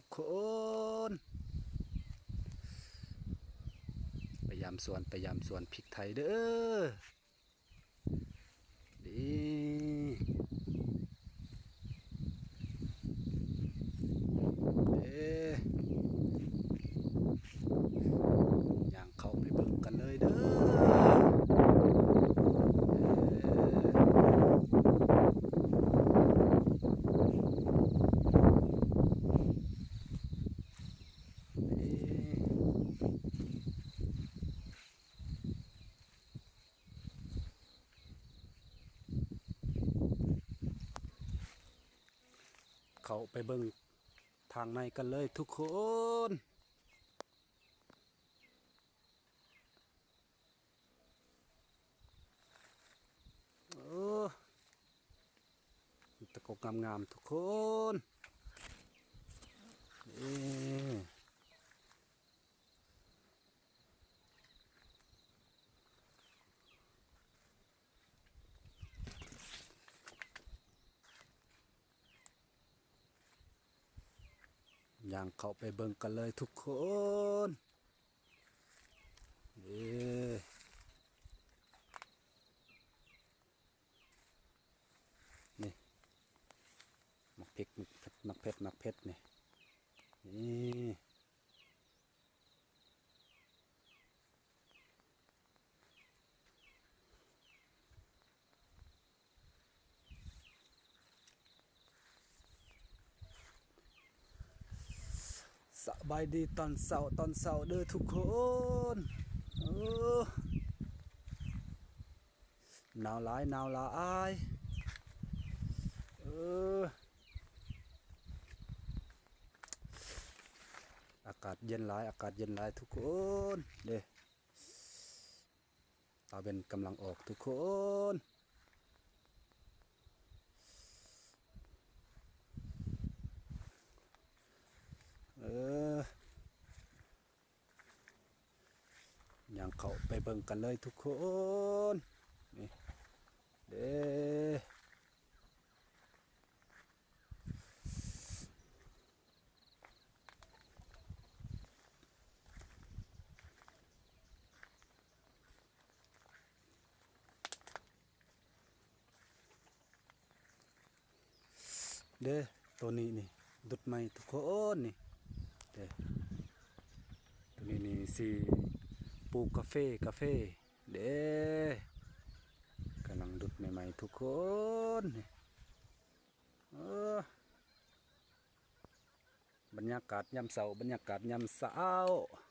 ທຸກຄົນ ໄປຢາມສວນ ໄປຢາມສວນພິກໄທເດີ້. ນີ້ເດ້ ຍ່າງເຂົ້າໄປເບິ່ງກັນເລີຍເດີ້. ເຂົ້າໄປເບິ່ງທາງໃນກັນເລີຍທຸກຄົນ. ໂອ້ ມີແຕ່ກົກງາມໆທຸກຄົນ. ເອີ ຍ່າງເຂົ້າໄປເບິ່ງກັນເລີຍທຸກຄົນ. ເອີ ນີ້ ໝາກພິກ ໝາກເຜັດ ໝາກເຜັດ ໝາກເຜັດນີ້ ນີ້. ສະບາຍດີຕອນເຊົ້າ ຕອນເຊົ້າເດີ້ທຸກຄົນ. ໂອ້ ໜາວຫຼາຍ ໜາວຫຼາຍ ເອີ ອາກາດເຢັນຫຼາຍ ອາກາດເຢັນຫຼາຍທຸກຄົນເດ້. ຕາເວັນກຳລັງອອກທຸກຄົນ. ເອີ ຍ່າງເຂົ້າໄປເບິ່ງກັນເລີຍທຸກຄົນ. ນີ້ເດ້. ເດ້ ໂຕນີ້ນີ້ ດຸດໃໝ່ທຸກຄົນນີ້ ເດ້ ໂຕນີ້ນີ້ຊິປູກກາເຟ ກາເຟ ເດ້ ກຳລັງດຸດໃໝ່ໆທຸກຄົນນີ້. ເອີ ບັນຍາກາດຍາມເຊົ້າ ບັນຍາກາດຍາມເຊົ້າ.